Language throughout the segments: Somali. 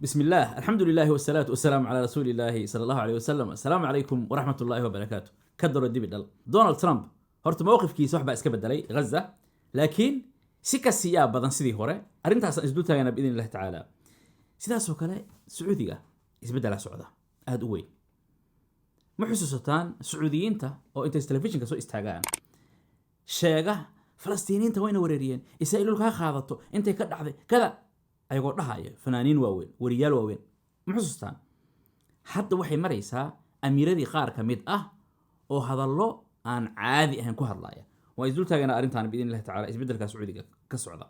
بسم الله، الحمد لله، والصلاة والسلام على رسول الله صلى الله عليه وسلم. السلام عليكم ورحمة الله وبركاته. Ka daro dibi dhal. Donald Trump horta mowqifkiisa wax baa iska bedelay Gaza, laakiin si ka siyaa badan sidii hore. Arrintaasaan isdul taagana بإذن الله تعالى. Sidaasoo kale Sacuudiga isbeddelaa socda aada u weyn. Ma xusuusataan Sacuudiyiinta oo intay telefishinka soo istaagaan sheega Falastiiniyiinta wayna wareeriyeen, Israa'iil dhulka ha qaadato, intay ka dhacday kada, ayagoo dhahaya, fanaaniin waaweyn, wariyaal waaweyn, ma xusuustaan? Hadda waxay maraysaa amiiradii qaar ka mid ah oo hadallo aan caadi ahayn ku hadlaya. Waan isdul taaganaa arrintan بإذن الله تعالى, isbeddelka Sacuudiga ka socda.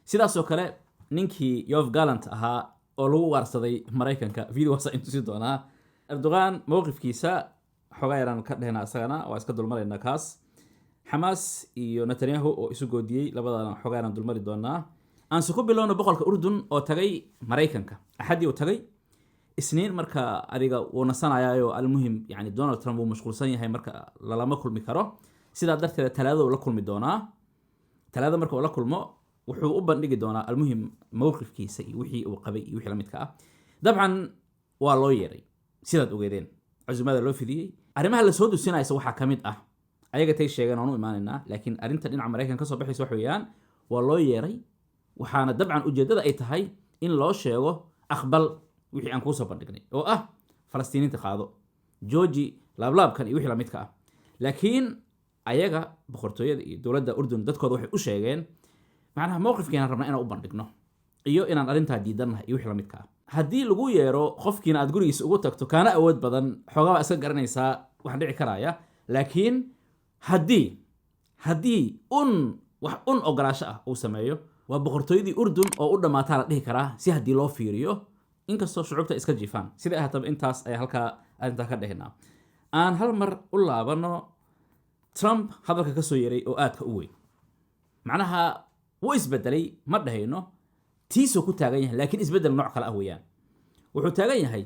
Sidaasoo kale ninkii Yoav Gallant ahaa oo lagu ugaarsaday Maraykanka, videogaasa intusi doonaa. Erdogan mowqifkiisa xoogaa yaraan ka dhehna, isagana waa iska dulmaraynaa kaas. Xamaas iyo Netanyahu oo isu goodiyey, labadana xoogaa yaraan dulmari doonaa. Aanse ku bilowno boqolka Urdun oo tagay Maraykanka. Axaddii uu tagay, Isniin marka adiga wuu nasanayaayo. Almuhim, yani Donald Trump wuu mashquulsan yahay, marka lalama kulmi karo. Sidaa darteed Talaadada uu la kulmi doonaa. Talaada marka uu la kulmo, wuxuu u bandhigi doonaa almuhim mowqifkiisa iyo wixii uu qabay iyo wixii la midka ah. Dabcan waa loo yeeray, sidaad ogeedeen, casuumada loo fidiyey. Arrimaha lasoo dusinaysa waxaa ka mid ah ayaga tay sheegeen, waan u imaanaynaa, laakiin arrinta dhinaca Maraykan ka soo baxaysa wax weeyaan waa loo yeeray, waxaana dabcan ujeeddada ay tahay in loo sheego: aqbal wixii aan kuusoo bandhignay oo ah Falastiiniinta qaado, jooji laablaabkan iyo wixii lamidka ah. Laakiin ayaga boqortooyada iyo dowladda Urdun dadkooda waxay u sheegeen, macnaha mowqifkeenaan rabnaa inaan u bandhigno iyo inaan arrintaa diidannahay iyo wixii lamidka ah. Haddii lagu yeero qofkiina aad gurigiisa ugu tagto, kaana awood badan, xoogaa baa iska garanaysaa wax dhici karaya. Laakiin haddii un wax un ogolaasho ah uu sameeyo, waa boqortooyadii Urdun oo u dhammaataa la dhihi karaa, si haddii loo fiiriyo, inkastoo shucuubta iska jiifaan. Siday ahaataba, intaas ayaa halkaa arrintaa ka dhehnaa. Aan hal mar u laabano Trump hadalka ka soo yeray oo aadka u weyn. Macnaha wuu isbedelay ma dhahayno, tiisuu ku taagan yahay, laakiin isbeddel nooc kale ah weeyaan. Wuxuu taagan yahay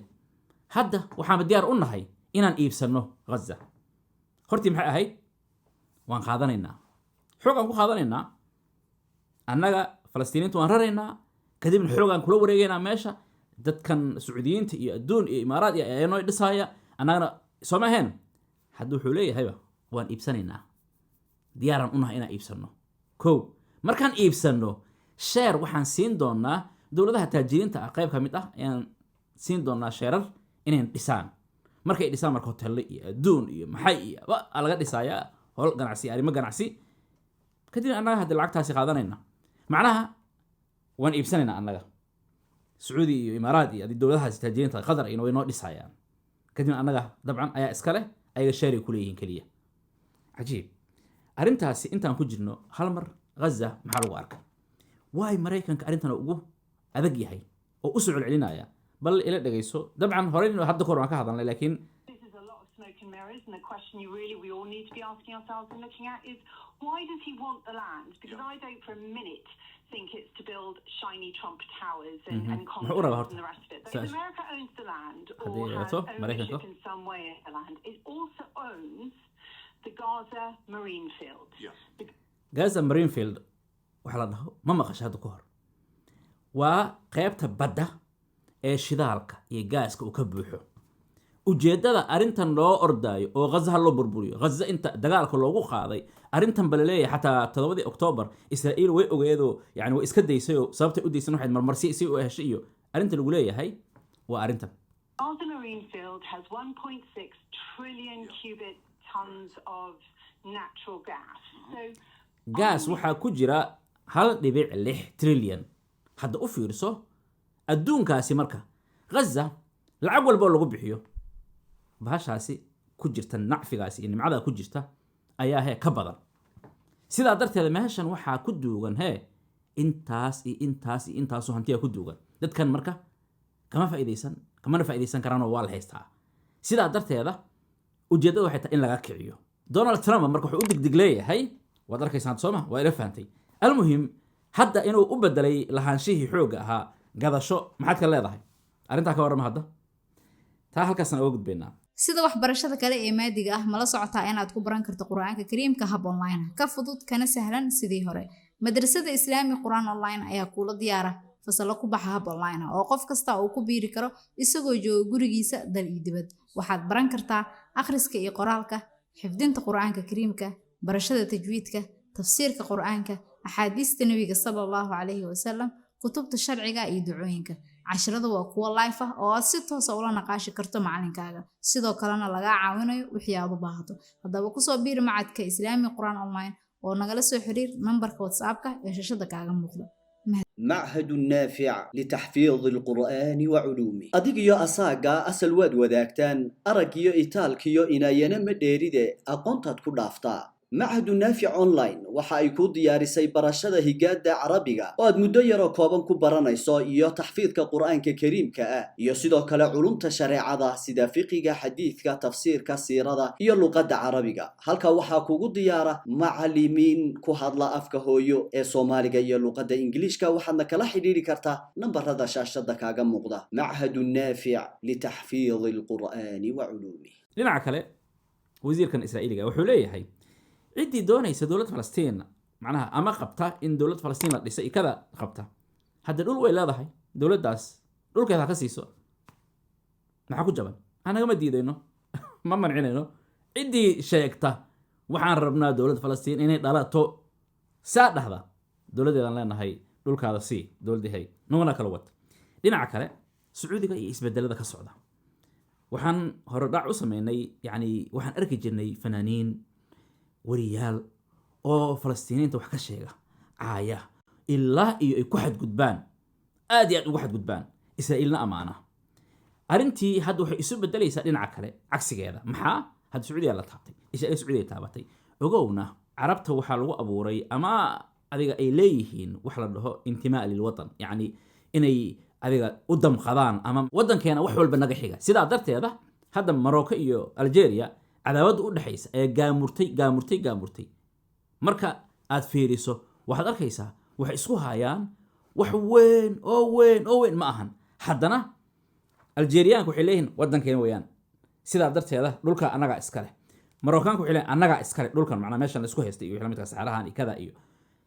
hadda: waxaanba diyaar u nahay inaan iibsanno Ghaza. Hortii maxay ahayd? Waan qaadanaynaa, xoog aan ku qaadanaynaa, annaga Falastiiniinta waan raraynaa, kadibna xoogaan kula wareegaynaa meesha. Dadkan Sacuudiyiinta iyo adduun iyo Imaaraad iyo ayaa noo dhisaaya, annagana sooma ahayn. Hadda wuxuu leeyahayba: waan iibsanaynaa, diyaaraan u nahay inaan iibsanno. Kow, markaan iibsanno, share waxaan siin doonaa dowladaha taajiriinta ah, qayb ka mid ah ayaan siin doonaa sheerar inay dhisaan. Markay dhisaan marka, hotelle iyo adduun iyo maxay iyo ba laga dhisayaa, howl ganacsi, arrimo ganacsi. Kadib annaga hadda lacagtaasi qaadanayna. Macnaha waan iibsanaynaa annaga, Sacuudi iyo Imaaraad iyo adi dowladahaasi taajiriinta, Qatar iyona way noo dhisayaan, kadibna annaga dabcan ayaa iska leh, ayaga share ay kuleeyihiin keliya. Cajiib. Arrintaasi intaan ku jirno, hal mar Ghaza maxaa lagu arkay? Waay Maraykanka arrintan ugu adag yahay oo u soo celcelinaya? Bal ila dhegayso. Dabcan horey hadda kahor waan ka hadalnay, laakiin This is a lot of smoke and mirrors, and the question you really we all need to be asking ourselves and looking at is, why does he want the land? Because I don't for a minute think it's to build shiny Trump Towers and Muxuu u rabaa condos horta? and the rest of it. But Su-aasha. if America owns the land or Haddii has eegato Maraykanka. ownership in some way of the land, it also owns the Gaza Marine Field. The Gaza Marine Field waxaa la dhaho ma maqasha hadda ka hor? Waa qeybta badda ee shidaalka iyo gaaska uu ka buuxo. Ujeeddada arrintan loo ordaayo oo Ghaza ha loo burburiyo, Ghaza inta dagaalka loogu qaaday, arrintan ba laleeyahay. Xataa 7-dii Oktoobar Israa'iil way ogeedoo, yani way iska daysayoo, sababtay u daysan waxayd marmarsi si u heshay iyo arrinta lagu leeyahay waa arrintan. Gaza Marine Field has 1.6 trillion cubic tons of natural gas. So Gaas waxaa ku jira 1.6 trilyan. Hadda u fiirso adduunkaasi. Marka Ghaza lacag walba oo lagu bixiyo, bahashaasi ku jirta, nacfigaasi iyo nimcadaa ku jirta ayaa hee ka badan. Sidaa darteed meeshan waxaa ku duugan hee intaas iyo intaas iyo intaasoo hantiya ku duugan. Dadkan marka kama faa'iidaysan, kamana faa'iidaysan karaanoo waa la haystaa. Sidaa darteeda ujeeddada waxay tahay in laga kiciyo. Donald Trump marka wuxuu u degdeg leeyahay, waad arkaysaan sooma? Waa ila fahantay. Almuhim, hadda inuu u bedelay lahaanshihii xoogga ahaa gadasho, maxaad ka leedahay arrintaa? Ka warrama hadda. Taa halkaasaan oga gudbaynaa. Sida waxbarashada kale ee maadiga ah, mala socotaa inaad ku baran karto Qur-aanka Kariimka hab online ah, ka fudud kana sahlan sidii hore? Madrasada Islaami Qur-aan Online ayaa kuula diyaara. Fasallo ku baxa hab online ah oo qof kasta uu ku biiri karo isagoo jooga gurigiisa, dal iyo dibad. Waxaad baran kartaa akhriska iyo qoraalka, xifdinta Qur-aanka Kariimka, barashada tajwiidka, tafsiirka Qur-aanka, axaadiista Nebiga sala Allahu calayhi wasalam, kutubta sharciga iyo ducooyinka. Casharadu waa kuwo live ah oo aad si toosa ula naqaashi karto macalinkaaga, sidoo kalena lagaa caawinayo wixii aad u baahato. Haddaba kusoo biiri Macadka Islaami Qur-aan Online oo nagala soo xiriir nambarka WhatsAppka ee shashada kaaga muuqda. معهد النافع لتحفيظ القرآن وعلومه. Adiga iyo asaaga asal waad wadaagtaan, arag iyo itaalkiyo inaayana ma dheeride, aqoontaad ku dhaaftaa. Machadu Naafic Online waxa ay kuu diyaarisay barashada higaada Carabiga oo aad muddo yaroo kooban ku baranayso, iyo taxfiidka Qur'aanka Kariimka ah, iyo sidoo kale culumta shareecada sida fiqiga, xadiidka, tafsiirka, siirada iyo luqadda Carabiga. Halka waxaa kugu diyaara macalimiin ku hadla afka hooyo ee Soomaaliga iyo luqadda Ingiliishka. Waxaadna kala xidhiidhi kartaa nambarada shaashada kaaga muuqda. Machadu Naafic litaxfiidi alqur'aani wa culuumih. Dhinaca kale, wasiirkan Israa'iiliga wuxuu leeyahay ciddii doonaysa dowlad Falastiin, macnaha ama qabta in dowlad Falastiin la dhisay ikada qabta, hadda dhul way leedahay dowladdaas, dhulkeeda ha ka siiso. Maxaa ku jaban? Anagama diidayno, ma mancinayno. Ciddii sheegta "waxaan rabnaa dowlad Falastiin inay dhalato" saa dhahda, dowladdeedaan leenahay dhulkaada sii, dowladdahay nugana kala wad. Dhinaca kale, Sacuudiga iyo isbedelada ka socda waxaan horedhac u sameynay. Yani waxaan arki jirnay fanaaniin, wariyaal oo Falastiiniinta wax ka sheega, caaya, ilaa iyo ay ku xadgudbaan, aad iyo aad ugu xadgudbaan, Israa'iilna amaana. Arrintii hadda waxay isu bedelaysaa dhinaca kale, cagsigeeda. Maxaa hadda Sacuudiya la taabtay? Israa'iil Sacuudiya taabatay. Ogowna, Carabta waxaa lagu abuuray ama adiga ay leeyihiin wax la dhaho intimaa lilwatan, yacni inay adiga u damqadaan ama waddankeena wax walba naga xiga. Sidaa darteeda hadda Marocco iyo Algeria cadaawadda u dhexaysa ee gaamurtay, gaamurtay, gaamurtay, marka aad fiiriso waxaad arkaysaa waxay isku hayaan wax weyn oo weyn oo weyn ma ahan. Haddana Algeriyaanka waxay leeyihiin waddankeena weeyaan, sidaa darteeda dhulka annagaa iska leh. Maroccaanka waxay leeyihin annagaa iskale dhulkan, macnaa meeshan la isku haystay iyo wixii la midka, saxarahan iyo kada iyo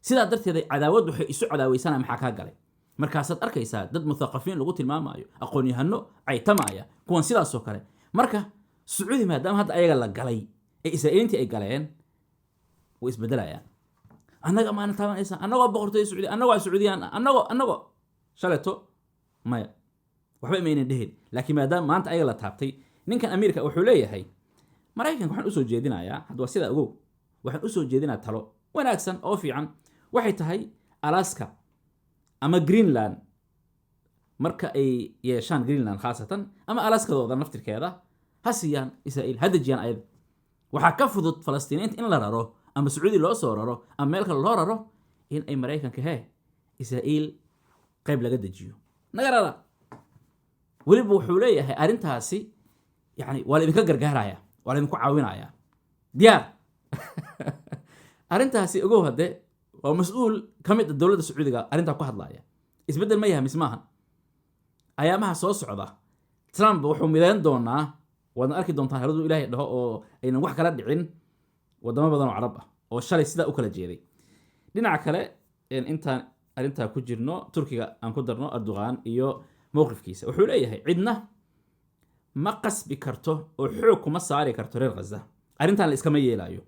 sidaa darteeda cadaawad waxay isu cadaaweysana. Maxaa kaa galay? Markaasaad arkaysaa dad muthaqafiin lagu tilmaamayo, aqoon-yahano caytamaya kuwan sidaasoo kale. Marka Sacuudi maadaama hadda ayaga la galay ee Israa'iiliintii ay galeen, way isbedelayaan. Annaga maana taabanaysa, annagoo boqortooy Sacuudi, annagoo Sacuudiyaan, annagoo shaleto maya waxba maynan dhehin. Laakiin maadaama maanta ayaga la taabtay, ninkan amiirka wuxuu leeyahay Maraykanka waxaan usoo jeedinayaa, hadda waa sidaa ogow, waxaan usoo jeedinayaa talo wanaagsan oo fiican. Waxay tahay Alaska ama Greenland, marka ay yeeshaan Greenland khaasatan ama Alaskadooda naftirkeeda, ha siiyaan Israa'iil, ha dejiyaan ayada. Waxaa ka fudud Falastiiniinta in la raro ama Sacuudi loo soo raro ama meel kale loo raro, in ay Maraykanka hee Israa'iil qayb laga dejiyo, naga rara. Weliba wuxuu leeyahay arrintaasi yani waa la idinka gargaaraya, waa la idinku caawinaya, diyaar arrintaasi. Ogow, hadde waa mas-uul ka mid a dowladda Sacuudiga arrintaa ku hadlaya. Isbeddel ma yahay mise maahan? Ayaamaha soo socda Trump wuxuu mideyn doonaa, waadna arki doontaan haladuu Ilaahay dhaho oo aynan wax kala dhicin, wadamo badan oo Carab ah oo shalay sidaa u kala jeeday. Dhinaca kale, intaan arrintaa ku jirno, Turkiga aan ku darno, Erdogan iyo mowqifkiisa. Wuxuu leeyahay cidna ma qasbi karto oo xoog kuma saari karto reer Ghaza, arrintan la iskama yeelaayo.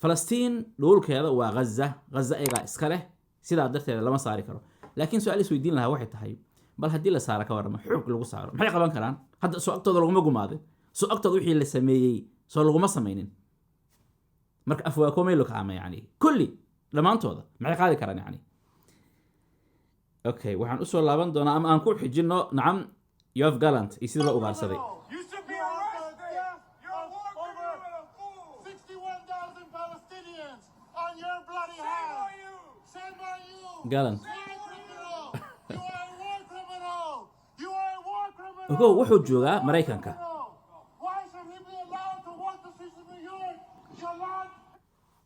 Falastiin dhulkeeda waa Ghaza, Ghaza ayagaa iska leh, sidaa darteeda lama saari karo. Laakiin su-aal isweydiin lahaa waxay tahay, bal haddii la saaro ka warrama, xoog lagu saaro, maxay qaban karaan? Hadda soo agtooda laguma gumaadin? Soo agtooda wixii la sameeyey soo laguma samaynin? Marka afwaakomeylo kaama, yani kulli dhammaantooda maxay qaadi karaan? Yani okay, waxaan usoo laaban doonaa ama aan ku xijino, nacam, Yoav Gallant iyo sida loo ugaarsaday. You should be arrested. You're a war criminal. 61,000 Palestinians on your bloody hand. Shame on you. Gallant. War criminal. You are a war criminal. You are a war criminal. Ogow, wuxuu joogaa Maraykanka. Why should he be allowed to walk the streets of New York? Gallant.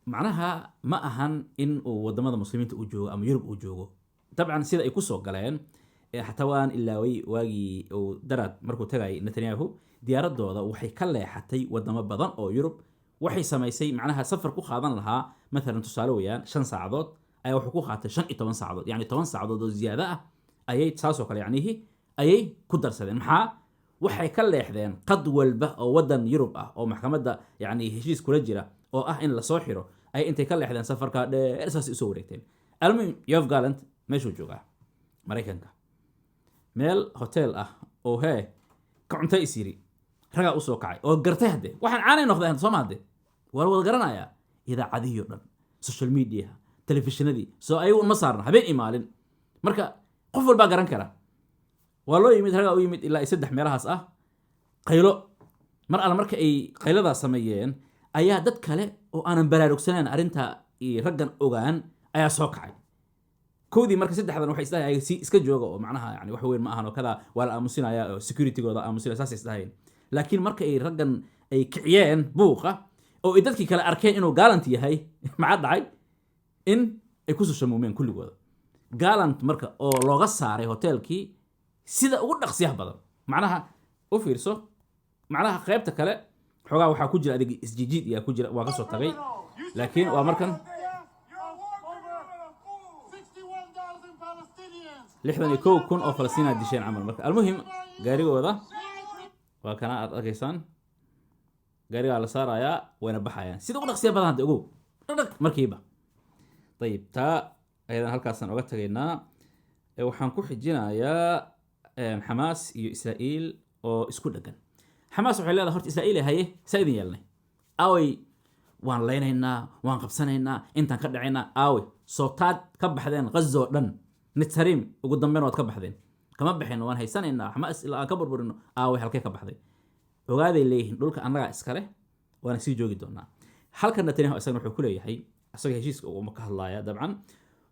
Macnaha ma ahan in uu wadamada Muslimiinta uu joogo ama Yurub uu joogo. Dabcan sida ay kusoo galeen xataa waan ilaaway. Waagii uu daraad markuu tagayay Netanyahu, diyaaradooda waxay ka leexatay wadamo badan oo Yurub. Waxay samaysay, macnaha safar ku qaadan lahaa mathalan, tusaale weeyaan, 5 saacadood ayaa wuxuu ku qaatay 15 saacadood, yacni 10 saacadood oo ziyaado ah. Ayay saasoo kale yacnihii ayay ku darsadeen. Maxaa waxay ka leexdeen qad walba oo wadan Yurub ah oo maxkamadda yani heshiis kula jira oo ah in lasoo xiro, ay intay ka leexdeen safarka dheer saas usoo wareegteen. Almuhim, Yoav Gallant meeshuu joogaa Maraykanka, meel hotel ah oo hee ka cuntay is yiri, ragaa usoo kacay oo gartay. Hadde waxaan caanay noqdeen, soo ma? Hadde waa la wada garanayaa, idaacadihii o dhan, social media, telefishinadii, soo ayagu ma saarna habeen iyo maalin. Marka qof walbaa garan kara. Waa loo yimid, ragaa u yimid ilaa iyo saddex meelahaas ah. Qaylo mar alla marka ay qayladaas sameeyeen ayaa dad kale oo aanan baraarugsanayn arrinta iyo raggan ogaan ayaa soo kacay kowdii. Marka saddexdan waxay isdhahay si iska jooga oo macnaha yani wax weyn ma ahan oo kada waa la aamusinaya oo securitygooda aamusinaya, saasay isdhahayeen. Laakiin marka ay raggan ay kiciyeen buuqa oo ay dadkii kale arkeen inuu Gallant yahay, maxaa dhacay? In ay kusoo shamuumeen kulligooda Gallant. Marka oo looga saaray hotelkii sida ugu dhaqsiyaha badan. Macnaha u fiirso, macnaha qaybta kale xoogaa waxaa ku jira adig isjijiid iyaa ku jira, waa ka soo tagay, laakiin waa markan. Over 61,000 Palestinians. 61,000 oo Falastiina disheen camal. Marka almuhim, gaarigooda waa kana aad arkaysaan, gaarigaa la saarayaa, wayna baxayaan sida ugu dhaqsiya badan. Hadda ogow, dhaqdhaq markiiba. Ayib, taa ayadan halkaasaan oga tagaynaa. Waxaan ku xijinayaa Xamaas iyo Israa'iil oo isku dheggan. Xamaas waxay leedahay horta Israa'iil haye, saa idin yeelnay aaway? Waan laynaynaa, waan qabsanaynaa, intaan ka dhacaynaa aaway? Soo taad ka baxdeen Gaza oo dhan, Netzarim ugu dambeyn waad ka baxdeen. Kama baxayno, waan haysanaynaa Xamaas ilaa aan ka burburino. Aaway, halkee ka baxday? Ogaaday leeyihiin dhulka annagaa iskale, waana sii joogi doonaa halka. Netanyahu isagana wuxuu ku leeyahay, isaga heshiiska uguma ka hadlaaya dabcan,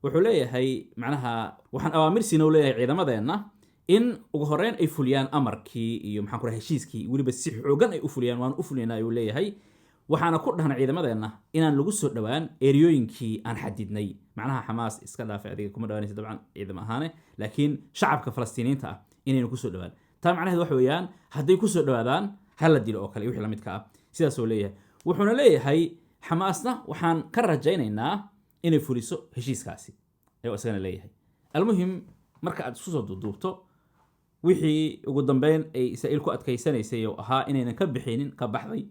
wuxuu leeyahay macnaha waxaan awaamir siina u leeyahay ciidamadeenna in ugu horreyn ay fuliyaan amarkii iyo maxaan ku rahay heshiiskii, weliba si xoogan ay u fuliyaan. Waan u fuliyanaa ayuu leeyahay. Waxaana ku dhahnay ciidamadeenna inaan lagu soo dhowaan eriyooyinkii aan xadidnay. Macnaha Xamaas iska dhaafay, adiga kuma dhawaanaysa dabcan ciidam ahaane, laakiin shacabka Falastiiniyiinta ah inaynu kusoo dhowaan. Taa macnaheedu waxa weeyaan hadday kusoo dhowaadaan ha la dilo oo kale iyo wixii la midka ah, sidaasuu leeyahay. Wuxuuna leeyahay Xamaasna waxaan ka rajaynaynaa inay fuliso heshiiskaasi, ayuu isagana leeyahay. Almuhim, marka aad isku soo duuduubto, wixii ugu dambeyn ay Israa'iil ku adkaysanaysay oo ahaa inaynan ka bixinin, ka baxday,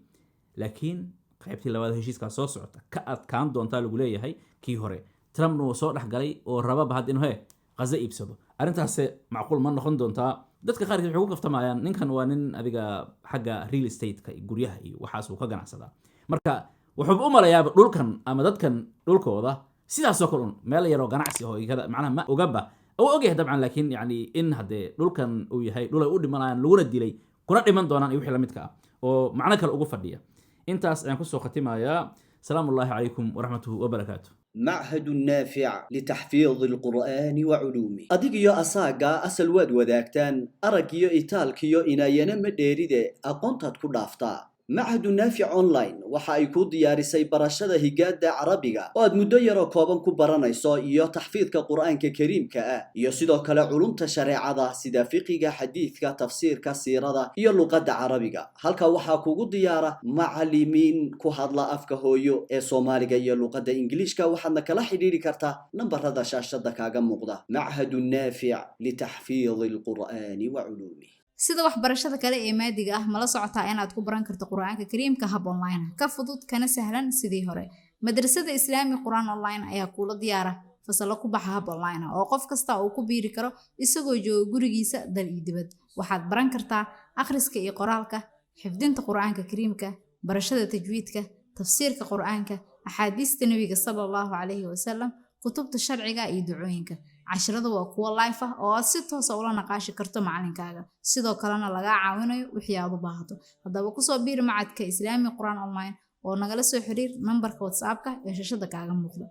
laakiin qaybtii labaad heshiiskaa soo socota ka adkaan doontaa lagu leeyahay kii hore. Trumpna wuu soo dhexgalay oo rababa hadda inuu he Qaza iibsado. Arrintaase macquul ma noqon doontaa? Dadka qaarkiis waxay ku kaftamayaan ninkan waa nin adiga xagga real estate-ka iyo guryaha iyo waxaas uu ka ganacsadaa. Marka wuxuuba u malayaaba dhulkan ama dadkan dhulkooda sidaasoo kale un meel yaroo ganacsi oo macnaha ma ogaba. Uu ogyahay dabcan, laakiin yani in haddee dhulkan uu yahay dhul ay u dhimanayaan, laguna dilay, kuna dhiman doonaan iyo wixii la midka ah oo macno kale ugu fadhiya. Intaas ayaan kusoo khatimayaa. Salaamu ullahi calaykum waraxmatuhu wabarakaatu. معهد النافع لتحفيظ القرآن وعلومه. Adigiyo asaaga asal waad wadaagtaan, araggiyo itaalkiyo inaayana ma dheeride, aqoontaad ku dhaaftaa. Machadu Naafic Online waxa ay kuu diyaarisay barashada higaada Carabiga oo aad muddo yaroo kooban ku baranayso, iyo taxfiidka Qur'aanka Kariimka ah, iyo sidoo kale culumta shareecada sida fiqiga, xadiidka, tafsiirka, siirada iyo luqadda Carabiga. Halka waxaa kugu diyaara macalimiin ku hadla afka hooyo ee Soomaaliga iyo luqadda Ingiliishka. Waxaadna kala xidhiidhi kartaa nambarada shaashada kaaga muuqda. Machadu Naafic litaxfiidi alqur'aani wa culuumih. Sida waxbarashada kale ee maadiga ah, mala socotaa inaad ku baran karto Qur-aanka Kariimka hab online ah, ka fudud kana sahlan sidii hore? Madrasada Islaami Qur-aan Online ayaa kuula diyaara fasallo ku baxa hab online ah oo qof kasta uu ku biiri karo isagoo jooga gurigiisa, dal iyo dibad. Waxaad baran kartaa akhriska iyo qoraalka, xifdinta Qur-aanka Kariimka, barashada tajwiidka, tafsiirka Qur-aanka, axaadiista Nebiga sala Allahu calayhi wasalam, kutubta sharciga iyo ducooyinka. Casharadu waa kuwo live ah oo aad si toosa ula naqaashi karto macalinkaaga, sidoo kalena lagaa caawinayo wixii aad u baahato. Haddaba kusoo biir macadka Islaami Qur-aan Online oo nagala soo xiriir nambarka WhatsAppka ee shashada kaaga muuqda.